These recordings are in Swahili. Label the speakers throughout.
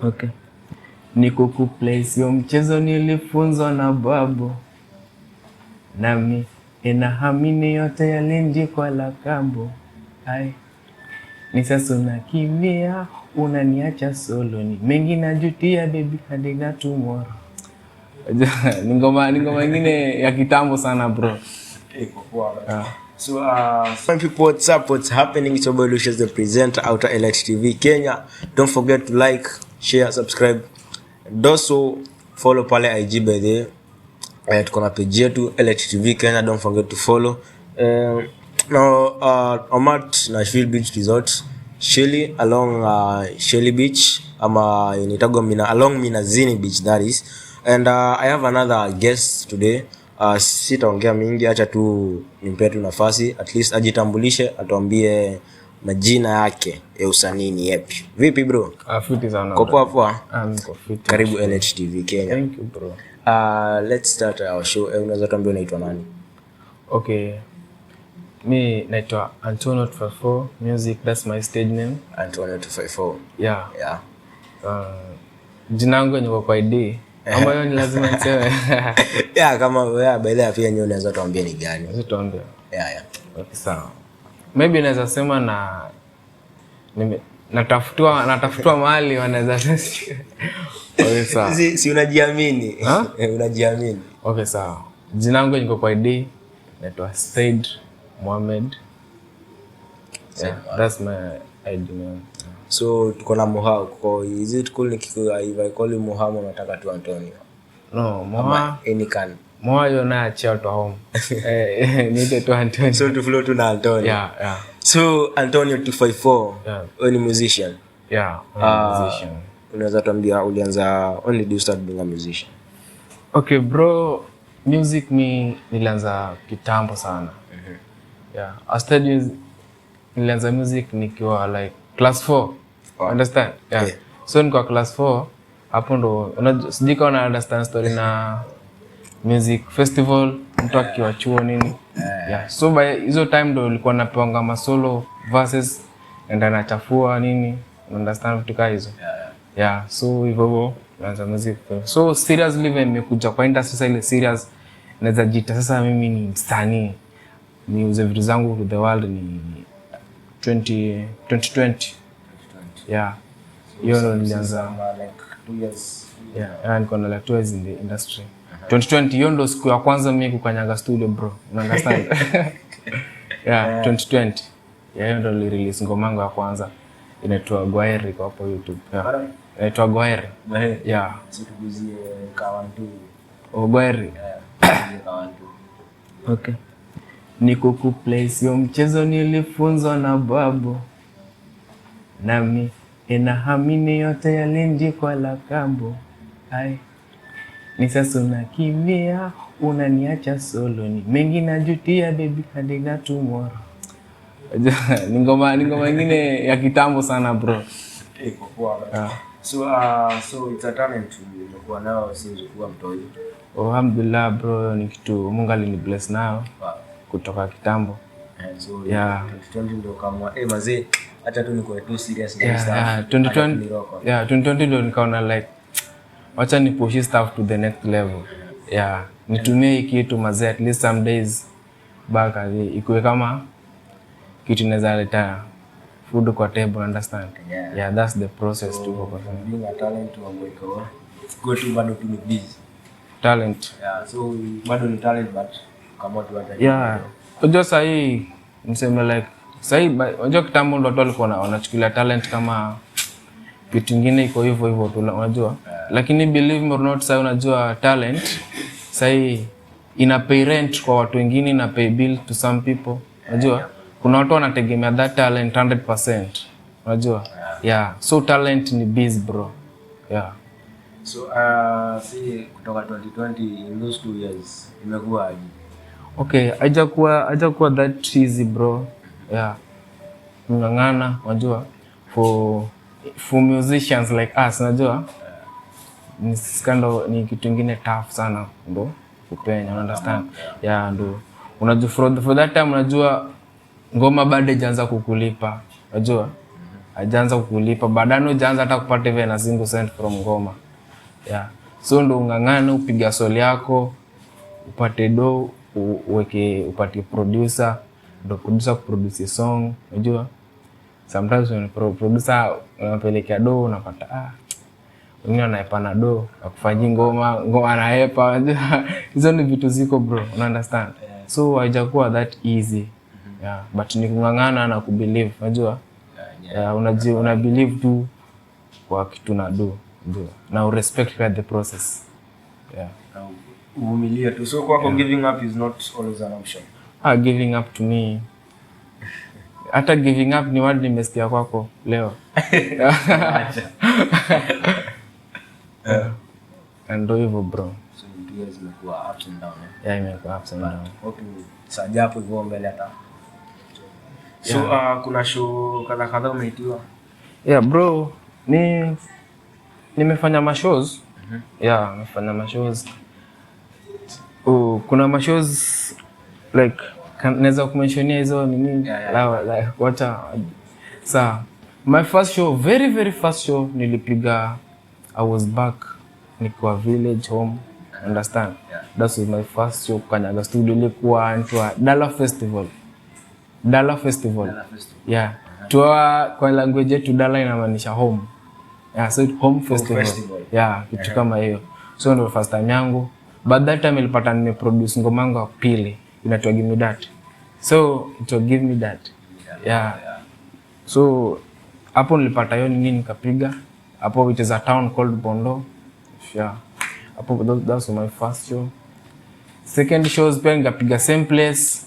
Speaker 1: Okay. Ni kukuplay sio mchezo, nilifunzwa na babu, nami inahamini yote yalinjikwa la kambo. Ai, ni sasa unakimbia unaniacha solo, ni mengi najutia baby hadi na tomorrow. Ni ngoma ingine ya kitambo sana, bro.
Speaker 2: Iko poa bana. So, people, what's up? What's happening? It's your boy Lucius, the presenter out at Elite TV Kenya. Don't forget to like, share, subscribe. And also follow pale IG, by the way. Tuko na page yetu Elite TV Kenya. Don't forget to follow. Now, I'm at Nashville Beach Resort, Shelly, along Shelly Beach, ama inaitagwa Mina, along Minazini Beach, that is. And I have another guest today. Sitaongea mingi, acha tu nimpe tu nafasi at least ajitambulishe, atuambie majina yake ya usanii ni yepi. Vipi, bro?
Speaker 1: Ah, fiti sana.
Speaker 2: Uko poa poa?
Speaker 1: Ah, niko fiti.
Speaker 2: Karibu LHTV Kenya.
Speaker 1: Thank you, bro.
Speaker 2: Let's start our show. Unaweza tuambia unaitwa nani?
Speaker 1: Okay. Mi naitwa Antonio 254 Music, that's my stage name.
Speaker 2: Antonio 254.
Speaker 1: Yeah.
Speaker 2: Yeah.
Speaker 1: Jina yangu yenye iko kwa ID ambayo ni lazima niseme.
Speaker 2: Yeah, kama yeah, by the way pia nyewe unaweza tuambia ni gani?
Speaker 1: Lazima tuambie.
Speaker 2: Yeah.
Speaker 1: Okay, sawa. Maybe naweza sema na natafutwa mahali wanaweza. Okay, sawa.
Speaker 2: Si unajiamini?
Speaker 1: Ha?
Speaker 2: Unajiamini?
Speaker 1: Okay, sawa. Jina yangu yenye iko kwa ID naitwa Said Mohamed. Yeah, that's my ID name.
Speaker 2: So tuko na Moha. Uko, is it cool if I call you Moha, unataka tu Antonio?
Speaker 1: No, Moha.
Speaker 2: Any can.
Speaker 1: Moha hiyo naye achia watu wa home. Niite tu Antonio.
Speaker 2: So tu flow tu na Antonio.
Speaker 1: Yeah.
Speaker 2: So Antonio 254.
Speaker 1: Yeah.
Speaker 2: Wewe ni musician.
Speaker 1: Yeah, I'm a musician.
Speaker 2: Unaweza tuambia ulianza, when did you start being a musician?
Speaker 1: Okay bro, music mi nilianza kitambo sana. Yeah, I started music, nilianza music nikiwa like class 4. Understand? Yeah.
Speaker 2: Yeah.
Speaker 1: So nikiwa class 4 hapo ndo sijui kama una understand story na music festival, mtu akiwa chuo nini. Yeah. So by hizo time ndo nilikuwa napewanga masolo verses and anachafua nini, understand, vitu kaa hizo. Yeah, so hivyo hivyo naanza music. So seriously vile nimekuja kwa industry sasa, ile serious naweza jiita sasa mimi ni msanii, niuze vitu zangu to the world, ni 20 2020. Yeah. Hiyo ndo nilianza.
Speaker 2: Like 2 years.
Speaker 1: Yeah, niko na like 2 years in the industry. 2020, hiyo ndo siku ya kwanza mimi kukanyaga studio, bro. Una understand? Yeah, 2020. Yeah, hiyo ndo nilirelease ngoma yangu ya kwanza. Inaitwa Gwaeri, kwa hapo YouTube. Yeah. Inaitwa Gwaeri. Yeah.
Speaker 2: So tuguzie kawantu.
Speaker 1: Oh, Gwaeri.
Speaker 2: Yeah, kawantu.
Speaker 1: Okay. Ni kukuplay sio mchezo, nilifunzwa na babu, nami inahamini yote yalinjikwa la kambo. Ai, ni sasa unakimbia unaniacha solo, ni mengi najutia baby hadi na tomorrow. Ni ngoma ingine ya kitambo sana, bro.
Speaker 2: Iko poa bana. So it's a talent umekuwa nayo since ukuwa mtoi.
Speaker 1: Alhamdulillah bro, ni kitu Mungu alini bless nayo kutoka kitambo.
Speaker 2: So 2020 ndio kama, eh, mazee, hata tu niko too serious na stuff.
Speaker 1: Yeah,
Speaker 2: Hata tu
Speaker 1: 2020
Speaker 2: ni rock.
Speaker 1: Yeah, 2020 ndio nikaona like wacha ni push stuff to the next level. Yeah, nitumie hii kitu mazee, at least some days back ikuwe kama kitu inaweza leta food kwa table, understand?
Speaker 2: Yeah.
Speaker 1: Yeah, that's the process tuko kwa
Speaker 2: From being a talent to iko go tu bado tu ni busy.
Speaker 1: Talent.
Speaker 2: Yeah, so bado ni talent but kama tu hata
Speaker 1: Yeah, unajua sahii niseme like sahii unajua kitambo ndo watu walikuwa wanachukulia talent kama kitu ingine iko hivyo hivyo tu, unajua, lakini believe me or not, sahii unajua talent sahii ina pay rent kwa watu wengine, ina pay bill to some people. Unajua kuna watu wanategemea that talent 100%, unajua. Yeah, so talent ni biz, bro, yeah.
Speaker 2: So si kutoka 2020, in those 2 years imekuwa aje?
Speaker 1: Okay, haijakuwa that easy, bro. Yeah. Kung'ang'ana, unajua, for musicians like us, unajua ni kind of, ni kitu ingine tough sana ndo kupenya, una understand? Yeah, ndo unajua for that time, unajua ngoma bado haijaanza kukulipa, unajua. Hajaanza kukulipa, baadaye hujaanza hata kupata even a single cent from ngoma. Yeah. So ndo ung'ang'ane, upiga soli yako, upate do, uweke, upate producer, ndo producer kuproduce song. Unajua sometimes when producer unampelekea do, unapata wengine wanaepana do akufanyi ngoma, ngoma anaepa. Unajua hizo ni vitu ziko, bro, una understand? So haijakuwa that easy, yeah, but ni kung'ang'ana na kubelieve, unajua, yeah, una believe tu kwa kitu na do, unajua, na urespect pia the process, yeah.
Speaker 2: Na uvumilie tu. So kwako giving up is not always an option?
Speaker 1: Ah, giving up to me, hata giving up ni word nimesikia kwako leo. And ndo hivyo, bro.
Speaker 2: So in 2 years imekuwa ups and down, eh?
Speaker 1: Yeah, imekuwa ups and down.
Speaker 2: Hope sajapo hivyo mbele hata. So kuna show kadha kadha umeitiwa?
Speaker 1: Yeah, bro, ni nimefanya mashows. Yeah, nimefanya mashows. Oh, kuna mashows like naweza kumentionia hizo nini?
Speaker 2: Yeah.
Speaker 1: Like, wacha saa my first show, very very first show nilipiga, I was back nikiwa village home, understand?
Speaker 2: Yeah.
Speaker 1: That was my first show kukanyaga studio. Ilikuwa inaitwa Dala Festival, Dala Festival.
Speaker 2: Dala Festival.
Speaker 1: Yeah, tuwa kwa language yetu dala inamaanisha home. Yeah, so home festival.
Speaker 2: Festival.
Speaker 1: Yeah, kitu kama hiyo. So ndio first time yangu, but that time ilipata nimeproduce ngoma yangu ya pili, inaitwa Give Me That. So it was Give Me That, yeah. So hapo nilipata hiyo nini, nikapiga hapo, which is a town called Bondo. Yeah, hapo that was my first show. Second shows pia nikapiga same place,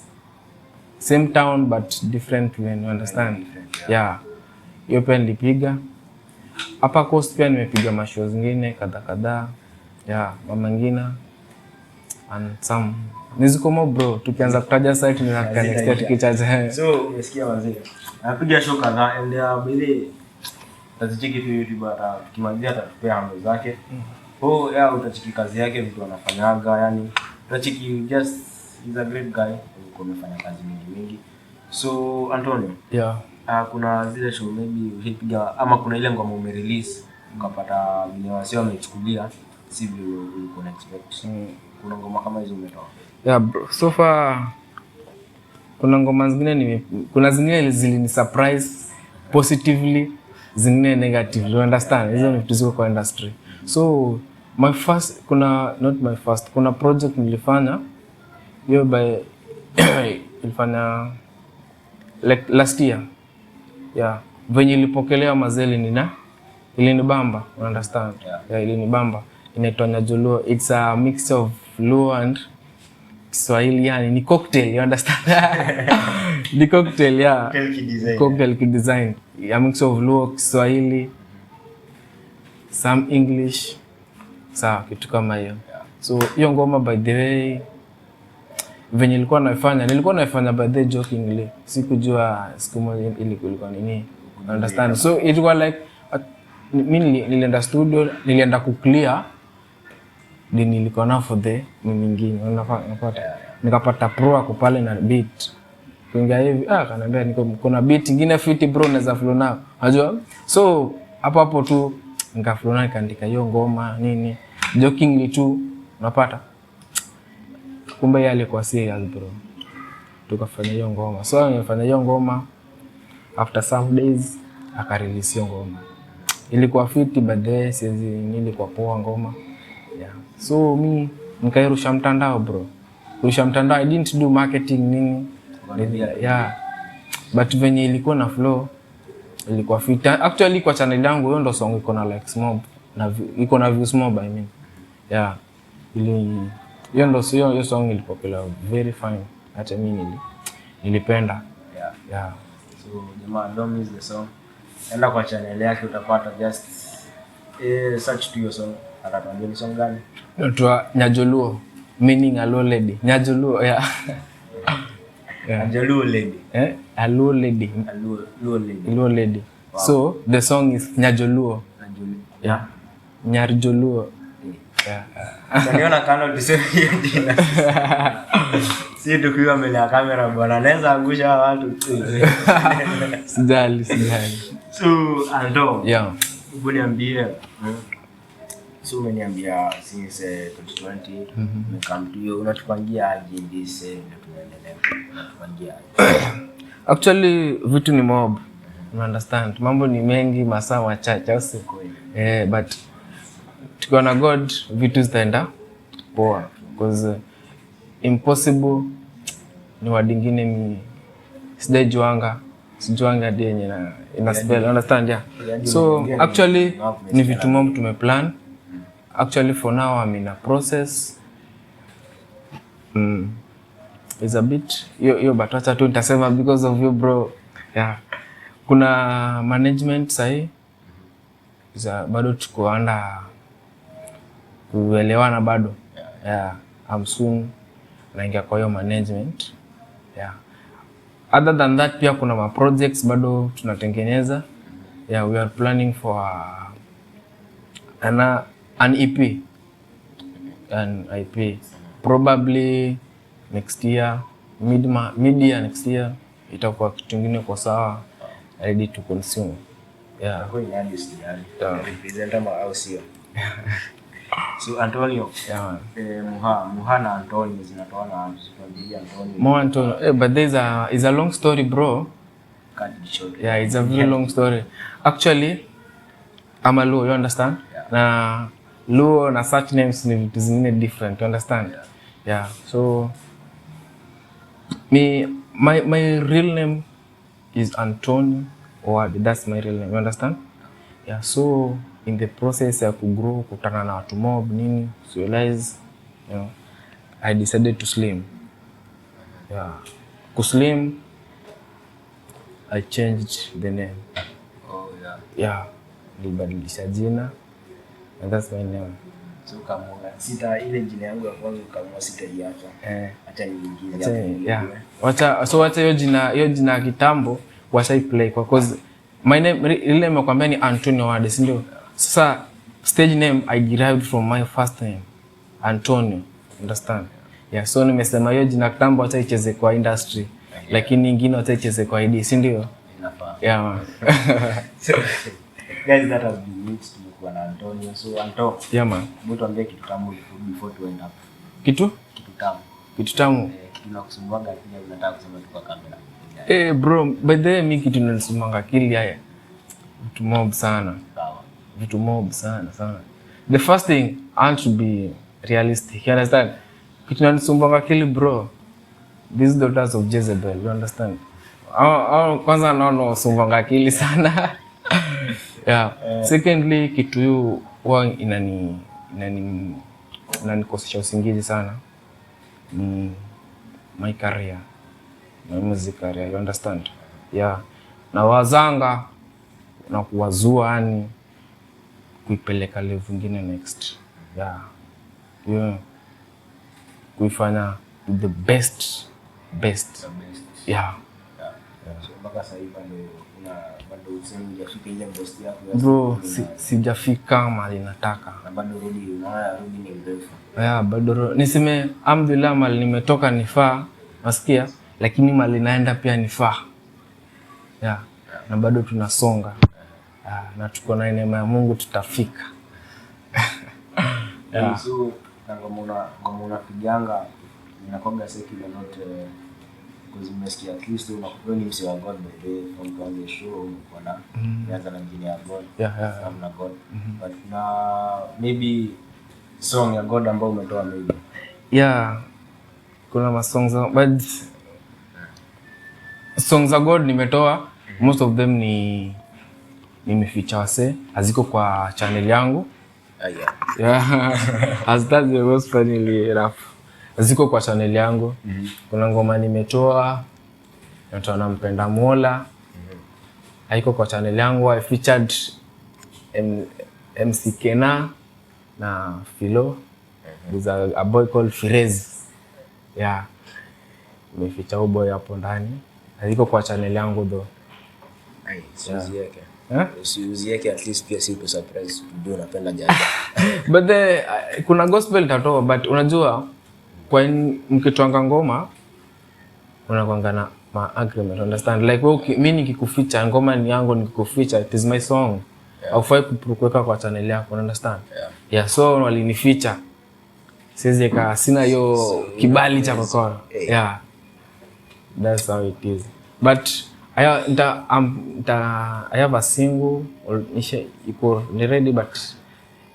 Speaker 1: same town, but different when, you understand? Yeah, hiyo pia nilipiga hapa Coast. Pia nimepiga mashow zingine kadhaa kadhaa, yeah, Mama Ngina and some nizikomo, bro. Tukianza kutaja site ni next year tukichaja.
Speaker 2: So umesikia wazee. Anapiga show kadhaa and by the way, utazicheki tu YouTube, hata tukimalizia atatupea handle zake. Oh yeah, utacheki kazi yake, vitu anafanyaga, yani utacheki, just he's a great guy. Alikuwa amefanya kazi mingi mingi. So Antonio,
Speaker 1: Yeah.
Speaker 2: kuna zile show maybe ushaipiga ama kuna ile ngoma umerelease ukapata vile wasee wamechukulia si vile ulikuwa una expect. Kuna ngoma kama hizo umetoa?
Speaker 1: Yeah, bro. So far kuna ngoma zingine kuna zingine zilini surprise positively, zingine negatively, you understand? Hizo ni vitu ziko kwa industry. So my first, kuna, not my first, kuna project nilifanya hiyo by ilifanya like last year. Yeah, venye ilipokelewa mazeli nina ilinibamba, you understand? Yeah, ilinibamba. Inaitwa Nyajoluo. It's a mix of Luo and Kiswahili, yani ni cocktail, you understand? Ni cocktail, yeah.
Speaker 2: Cocktail kidesign.
Speaker 1: Cocktail kidesign, a mix of Luo, Kiswahili, some English, sawa, kitu kama hiyo. So hiyo ngoma, by the way, venye nilikuwa naifanya by the way jokingly. Sikujua siku moja ilikuwa nini, understand? So ilikuwa like mi nilienda studio, nilienda kuclear then nilikuwa nao for the ni mingine. Unapata nikapata pro ako pale na beat. Kuingia hivi, kaniambia niko kuna beat ingine fiti, bro, naweza flow nao, unajua? So hapo hapo tu nikaflow nao, nikaandika hiyo ngoma nini jokingly tu, unapata kumbe yeye alikuwa serious, bro. Tukafanya hiyo ngoma. So nimefanya hiyo ngoma, after some days akarelease hiyo ngoma. Ilikuwa fiti, but then siwezi, nilikuwa poa ngoma, yeah. So mi nikairusha mtandao, bro. Kurusha mtandao, I didn't do marketing nini, yeah, but venye ilikuwa na flow ilikuwa fit. Actually kwa channel yangu hiyo ndo song iko na likes mob na iko na views mob, I mean. Yeah, ili hiyo ndo hiyo song ilipokelewa very fine. Hata mi nilipenda. Yeah.
Speaker 2: So jamaa, don't miss the song. Enda kwa channel yake utapata, just search tu hiyo song. Atatuambia ni song gani?
Speaker 1: Inaitwa Nyajoluo, meaning a Luo lady. Nyajoluo, yeah.
Speaker 2: A Luo lady.
Speaker 1: Eh? A Luo lady.
Speaker 2: A Luo lady.
Speaker 1: Luo lady. So the song is Nyajoluo.
Speaker 2: Najolu.
Speaker 1: Yeah. Nyarjoluo. Yeah.
Speaker 2: Utaniona kando tuseme hiyo jina. Si tukiwa mbele ya kamera bwana, naweza angusha hawa watu.
Speaker 1: Sijali, sijali.
Speaker 2: So Anto, hebu niambie. So umeniambia since 2020 umecome to you, unatupangia aje in this vile tunaendelea? Unatupangia aje?
Speaker 1: Actually vitu ni mob. You understand? Mambo ni mengi, masaa machache, au si?
Speaker 2: Kweli.
Speaker 1: Eh, but tukiwa na God vitu zitaenda poa, because impossible ni word ingine mi sijajuanga, sijuanga hadi yenye na ina spell, understand? Yeah. So actually ni vitu mob tumeplan. Actually for now I'm in a process. Is a bit hiyo hiyo, but wacha tu nitasema because of you, bro. Yeah, kuna management sahii za bado tuko under kuelewana bado. Yeah, I'm soon naingia kwa hiyo management. Yeah. Other than that pia kuna ma projects bado tunatengeneza. Yeah, we are planning for an EP, an IP probably next year, mid year next year itakuwa kitu ingine kwa sawa, ready to consume. Yeah.
Speaker 2: Kweli hadi usijali.
Speaker 1: Yeah.
Speaker 2: Represent ama au sio? So Antonio,
Speaker 1: Yeah, man.
Speaker 2: Muha na Antonio zinatoana wapi? Tuambie Antonio.
Speaker 1: More Antonio. But there's a is a long story, bro.
Speaker 2: Cut it short.
Speaker 1: Yeah, it's a very long story. Actually, I'm a Luo, you understand?
Speaker 2: Yeah.
Speaker 1: Na Luo na such names ni vitu zingine different, you understand? Yeah. So me my real name is Antonio Owadi. That's my real name, you understand? Yeah, so in the process ya kugrow, kutana na watu mob nini, so realize, I decided to slim. Yeah. Kuslim, I changed the name.
Speaker 2: Oh yeah.
Speaker 1: Yeah, nilibadilisha jina and that's my name.
Speaker 2: So ukaamua sita ile jina yangu ya kwanza, ukaamua sitaiacha.
Speaker 1: Eh,
Speaker 2: Acha niingize
Speaker 1: acha-
Speaker 2: hapo.
Speaker 1: Yeah. Wacha, so wacha hiyo jina ya kitambo wacha play kwa, cause my name ile nimekwambia ni Antonio Wade, si ndio? Sasa stage name I derived from my first name Antonio, understand? Yeah, so nimesema hiyo jina kitambo wacha icheze kwa industry, lakini ingine wacha icheze kwa ID, si ndio?
Speaker 2: Inafaa.
Speaker 1: Yeah, man.
Speaker 2: So guys, that has been it. Tumekuwa na Antonio. So Anto,
Speaker 1: Yeah, man.
Speaker 2: hebu tuambie kitu tamu before to end up.
Speaker 1: Kitu?
Speaker 2: Kitu tamu.
Speaker 1: Kitu tamu.
Speaker 2: Eh, kitu nakusumbuaga pia unataka kusema tu kwa kamera.
Speaker 1: Eh, bro, by the way, mi kitu inanisumbuanga akili haya. Vitu mob sana.
Speaker 2: Sawa.
Speaker 1: Vitu mob sana sana. The first thing, I want to be realistic. You understand? Kitu inanisumbuanga akili, bro. These daughters of Jezebel, you understand? Au kwanza naona wasumbuanga akili sana. Yeah. Secondly, kitu hiyo huwa inanikosesha usingizi sana ni my career, my music career, you understand? Yeah. Na wazanga na kuwazua, yani kuipeleka level ingine next. Yeah. Yeah. Kuifanya to the best best.
Speaker 2: The best.
Speaker 1: Yeah.
Speaker 2: Yeah. So mpaka sasa hivi bado una bado usemi hujafika ile best yako ya
Speaker 1: Bro, sijafika mahali nataka.
Speaker 2: Na bado rudi, unaona rudi ni mrefu.
Speaker 1: Yeah, bado niseme alhamdulillah mahali nimetoka ni far, nasikia, lakini mahali naenda pia ni far. Yeah. Na bado tunasonga. Yeah, na tuko na neema ya Mungu tutafika. Yeah.
Speaker 2: So na ngoma unapiganga inakuwaga secular, not because nimesikia at least wewe ni msee wa God by the way, from tuanze show umekuwa na umeanza na jina ya God.
Speaker 1: Yeah.
Speaker 2: Na God. But na maybe song ya God ambayo umetoa maybe.
Speaker 1: Yeah. Kuna ma songs but songs za God nimetoa, most of them ni nimeficha wase, haziko kwa channel yangu.
Speaker 2: Ah, yeah.
Speaker 1: Yeah. As that's the most funnily enough. Ziko kwa channel yangu. Kuna ngoma nimetoa natoa Nampenda Mola. Haiko kwa channel yangu. I featured MC Kena na Philo. There's a boy called Firez. Yeah. Nimeficha huyo boy hapo ndani. Haiko kwa channel yangu though.
Speaker 2: Ai, usiuzieke.
Speaker 1: Eh?
Speaker 2: Usiuzieke, at least pia si tu surprise tujue unapenda jaja.
Speaker 1: But kuna gospel itatoa, but unajua kwa mkitwanga ngoma Unakwanga na ma agreement, understand? Like wewe mi nikikufeature, ngoma ni yangu, nikikufeature, it is my song. Haufai kuweka kwa channel yako, understand? Yeah, so walinifeature, siwezi eka, sina hiyo kibali cha kukora. Yeah, that's how it is. But I have a single iko ni ready, but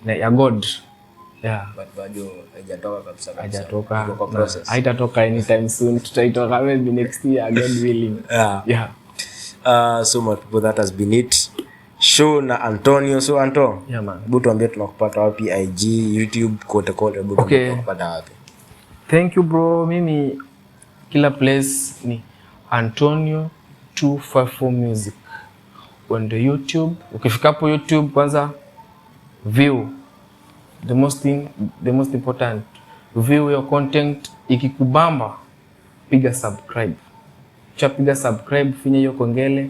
Speaker 1: ya God, yeah.
Speaker 2: But bado haijatoka kabisa kabisa.
Speaker 1: Haijatoka.
Speaker 2: Iko kwa
Speaker 1: Na
Speaker 2: process.
Speaker 1: Haitatoka anytime soon. Tutaitoka maybe next year, God willing. Yeah.
Speaker 2: So my people, that has been it. Show na Antonio. So Anto,
Speaker 1: Yeah, man.
Speaker 2: hebu tuambie tunakupata wapi, IG, YouTube, kote kote, hebu tuambie tunakupata wapi.
Speaker 1: Thank you, bro. Mimi kila place ni Antonio 254 Music on the YouTube. Ukifika hapo YouTube, kwanza view, the most thing, the most important, view your content. Ikikubamba, piga subscribe. Kishapiga subscribe, finya hiyo kengele,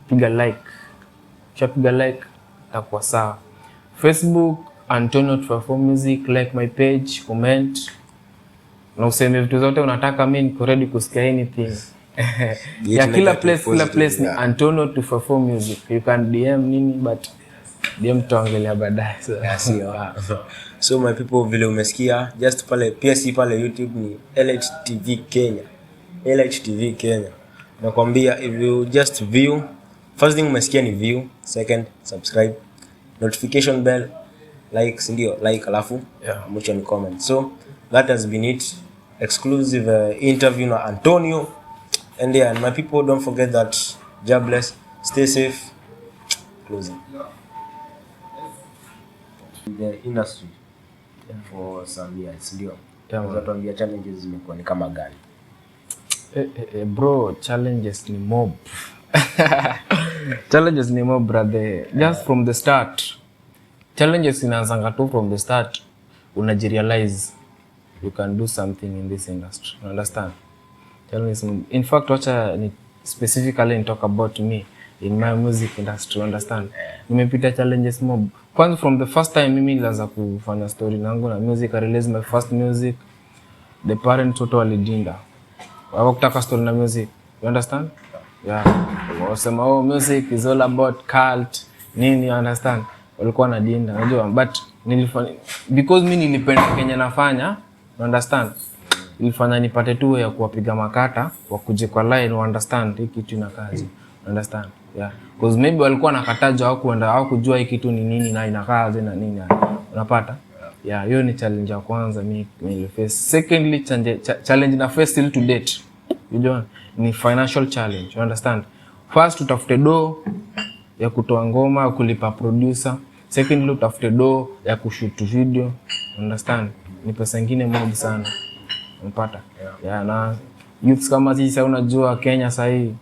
Speaker 1: piga like. Kishapiga like, takuwa sawa. Facebook, Antonio 254 Music, like my page, comment na useme vitu zote unataka, mi niko ready kusikia anything. Yeah, kila
Speaker 2: negative,
Speaker 1: place, kila
Speaker 2: positive,
Speaker 1: place ni Antonio 254 Music. You can DM nini, but DM tutaongelea baadaye. So.
Speaker 2: Yeah, sio. So my people, vile umesikia, just pale pia si pale YouTube ni LHTV Kenya. LHTV Kenya. Nakwambia if you just view, first thing umesikia ni view, second subscribe, notification bell, like, si ndio? Like, alafu mwisho ni comment. So that has been it. Exclusive interview na Antonio. And yeah, and my people, don't forget that God bless, stay safe. Closing. The industry for some years, ndio?
Speaker 1: Yeah, man.
Speaker 2: Unaweza tuambia challenges zimekuwa ni kama gani?
Speaker 1: Bro, challenges ni mob. Challenges ni mob, brother. Just from the start. Challenges inaanzanga tu from the start. Unajirealize you can do something in this industry. You understand? Challenges ni, in fact, wacha ni specifically ni talk about me in my music industry, you understand? Nimepita challenges mob. Kwanza from the first time mimi nilianza kufanya story nangu na music, I released my first music. The parents wote walidinda, hawakutaka story na music, you understand? Yeah, wasema, "Oh, music is all about cult," nini, you understand? Walikuwa na dinda, unajua, but nilifanya because mi nilipenda kenye nafanya, you understand? Ilifanya nipate tu ya kuwapiga makata wakuje kwa line, you understand, hii kitu ina kazi, you understand? Yeah, because maybe walikuwa nakataja, hawakuenda, hawakujua hii kitu ni nini na inakazi na nini, unapata? Yeah, hiyo ni challenge ya kwanza mi niliface. Secondly, challenge na face till to date, you know, ni financial challenge, you understand? First utafute do ya kutoa ngoma, kulipa producer. Secondly, utafute do ya kushoot video, understand? Ni pesa ingine mob sana, unapata? Yeah, na youths kama sisi sasa, unajua Kenya sahii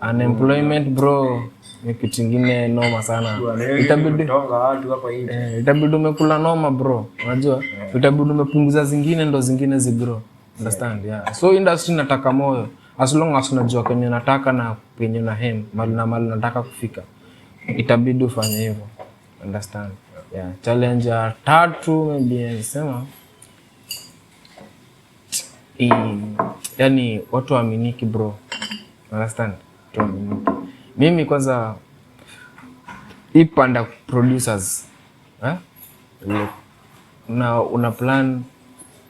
Speaker 1: unemployment, bro, ni kitu ingine noma sana. Itabidi
Speaker 2: Tonga watu hapa hivi.
Speaker 1: Itabidi umekula noma, bro, unajua, itabidi umepunguza zingine ndo zingine zigrow, understand? Yeah. So industry nataka moyo. As long as unajua kenye nataka na penye na hem mali na mali nataka kufika, itabidi ufanye hivyo, understand? Yeah. Challenge ya tatu maybe sema yani watu waaminiki, bro, understand? Watu waaminiki. Mimi kwanza ipanda producers, eh? Like, una plan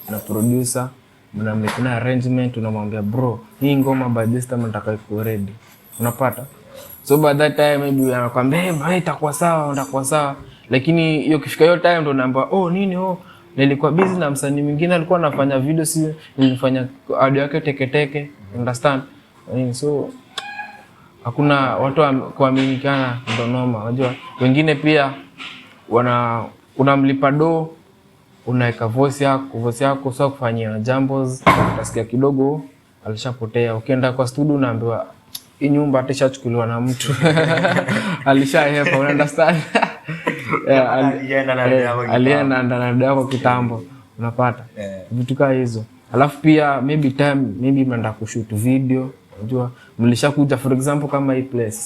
Speaker 1: na producer, mna make na arrangement, unamwambia, "Bro, hii ngoma by this time nataka ikuwe ready," unapata? So by that time maybe anakwambia, "Hey, bro, itakuwa sawa, itakuwa sawa," lakini hiyo kifika hiyo time ndo unaambiwa, "Oh, nini, oh, nilikuwa busy na msanii mwingine alikuwa anafanya video, si nilifanya audio yake teketeke," understand? Nini, so hakuna watu kuaminikana, ndo noma. Unajua wengine pia wana unamlipa do, unaweka voice yako sio kufanyia jambos, utasikia kidogo alishapotea. Ukienda kwa studio unaambiwa hii nyumba hata ishachukuliwa na mtu, alishahepa, una understand? Yeah,
Speaker 2: Alienda na dada yako kitambo.
Speaker 1: Alienda na dada yako kitambo, unapata vitu kaa hizo. Alafu pia maybe time maybe mnaenda kushoot video, unajua mlishakuja, for example kama hii place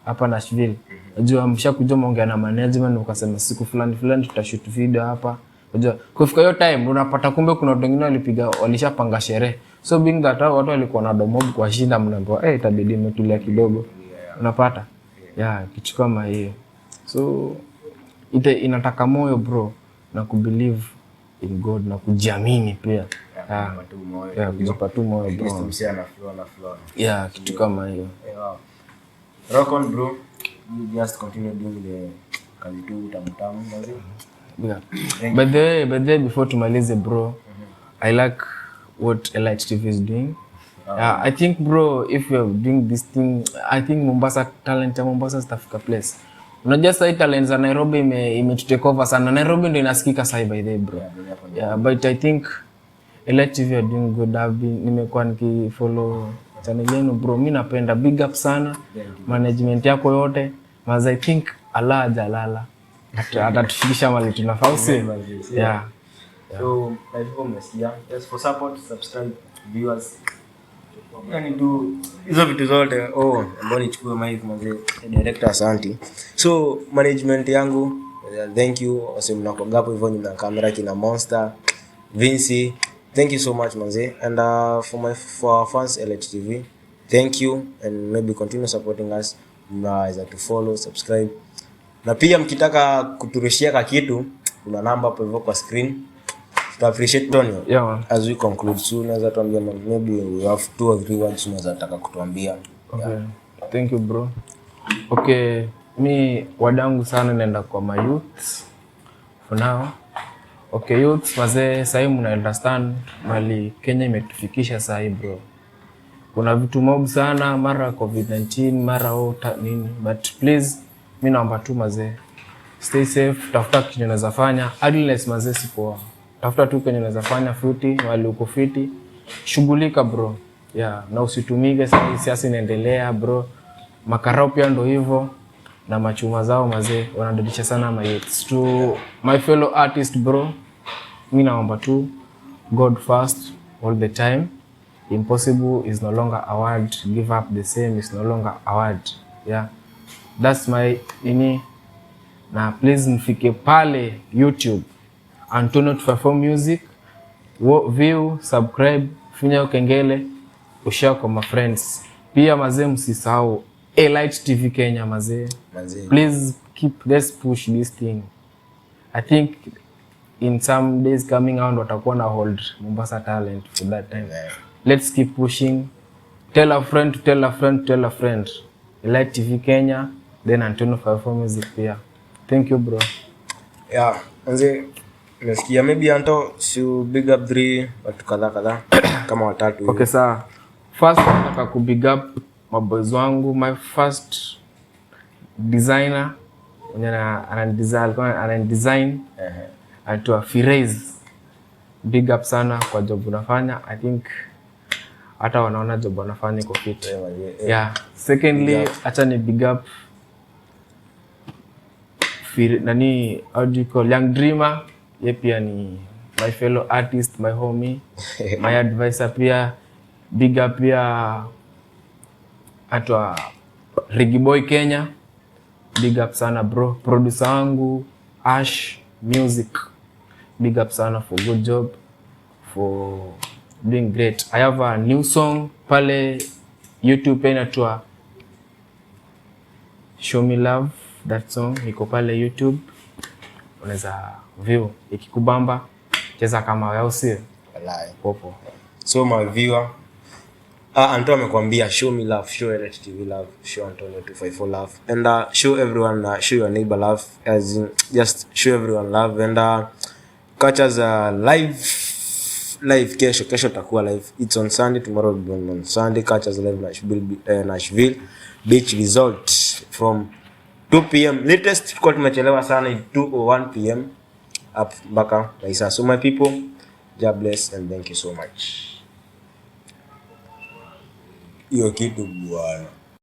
Speaker 1: hapa Nashville, unajua mshakuja, umeongea na management, ukasema siku fulani fulani tutashoot video hapa. Unajua kufika hiyo time unapata kumbe kuna watu wengine walipiga, walishapanga sherehe. So being that hao watu walikuwa na do mob kwa shinda, mnaambiwa, "Eh, itabidi mmetulia kidogo." Unapata? Yeah, kitu kama hiyo. So inataka moyo, bro, na kubelieve in God na kujiamini pia. Yeah.
Speaker 2: Kujipa tu moyo.
Speaker 1: Yeah, kujipa tu moyo,
Speaker 2: At least
Speaker 1: bro.
Speaker 2: Msee ana flow, ana flow.
Speaker 1: Yeah, kitu kama hiyo.
Speaker 2: Yeah, wow. Rock on, bro. You just continue doing the kazi tu tamu tamu, manze.
Speaker 1: Yeah. By the way, before tumalize, bro, I like what Elite TV is doing. Yeah, I think, bro, if you're doing this thing, I think Mombasa talent ya Mombasa zitafika place. Unajua sahii talent za Nairobi ime take over sana. Nairobi ndo inasikika sahi, by the way, bro. Yeah, but I think Elite TV are doing good. Nimekuwa nikifollow channel yenu, bro. Mi napenda, big up sana management yako yote. Mas I think Allah jalala atatufikisha mali tunafaa, au sio? Yeah.
Speaker 2: So, my people, mmesikia. Just for support, subscribe, viewers. Yani tu hizo vitu zote. Oh, ambao nichukue mic, manze. Director, asante. So, management yangu, thank you. Wase mnakuwaga hapo hivyo nyuma ya kamera, kina Monster, Vinci. Thank you so much, manze. And for our fans, Elite TV, thank you and maybe continue supporting us. Mnaweza to follow, subscribe. Na pia mkitaka kuturushia ka kitu, kuna namba hapo hivyo kwa screen. Tuta appreciate. Tonio.
Speaker 1: Yeah, man.
Speaker 2: As we conclude, so unaweza tuambia, maybe we have two or three words unaweza taka kutuambia.
Speaker 1: Okay. Thank you, bro. Okay, mi wadangu sana naenda kwa my youth for now. Okay, youth mazee, sahii mna understand mali Kenya imetufikisha sahii, bro. Kuna vitu mob sana, mara COVID-19, mara oh, nini, but please, mi naomba tu mazee, stay safe, tafuta kenye unaweza fanya. Idleness, mazee, si poa. Tafuta tu kenye unaweza fanya fiti, wali uko fiti, shughulika, bro. Yeah, na usitumike. Sahii siasa inaendelea, bro. Makarao pia ndo hivyo na machuma zao, mazee, wanadadisha sana my youths. To my fellow artist, bro, mi naomba tu God first all the time. Impossible is no longer a word. Give up the same is no longer a word. Yeah, that's my ini. Na please mfike pale YouTube, Antonio 254 Music, view, subscribe, finya hiyo kengele, ushare kwa my friends pia. Mazee, msisahau Elite TV Kenya, mazee.
Speaker 2: Manze.
Speaker 1: Please keep, let's push this thing. I think in some days coming out watakuwa na hold Mombasa talent for that time. Let's keep pushing. Tell a friend to tell a friend to tell a friend. Elite TV Kenya, then Antonio 54 Music pia. Thank you, bro.
Speaker 2: Yeah, manze, nasikia maybe Anto si big up three watu kadhaa kadhaa kama watatu hivi.
Speaker 1: Okay, sawa. First nataka ku big up maboys wangu, my first designer mwenye ananidesign, alikuwa ananidesign, anaitwa Firez. Big up sana kwa job unafanya. I think hata wanaona job wanafanya iko fit.
Speaker 2: Yeah, manze, eh.
Speaker 1: Yeah. Secondly, acha ni big up nani, how do you call, Young Dreamer. Ye pia ni my fellow artist, my homie, my advisor pia. Big up pia atwa Riggy Boy Kenya. Big up sana, bro. Producer wangu Ash Music. Big up sana for good job, for doing great. I have a new song pale YouTube pia inaitwa Show Me Love. That song iko pale YouTube, unaweza view. Ikikubamba, cheza kama wewe, au sio?
Speaker 2: Walai.
Speaker 1: Popo.
Speaker 2: So my viewer, ah, Anto amekwambia show me love, show Elite TV love, show Antonio 254 love and show everyone, show your neighbor love, as in, just show everyone love and catch us live live kesho. Kesho takuwa live. It's on Sunday. Tomorrow will be on Sunday. Catch us live Nashville Beach Resort from 2 p.m. latest. Tulikuwa tumechelewa sana, 2:01 p.m. up mpaka Maisa. So my people, God bless and thank you so much. Hiyo kitu, bwana.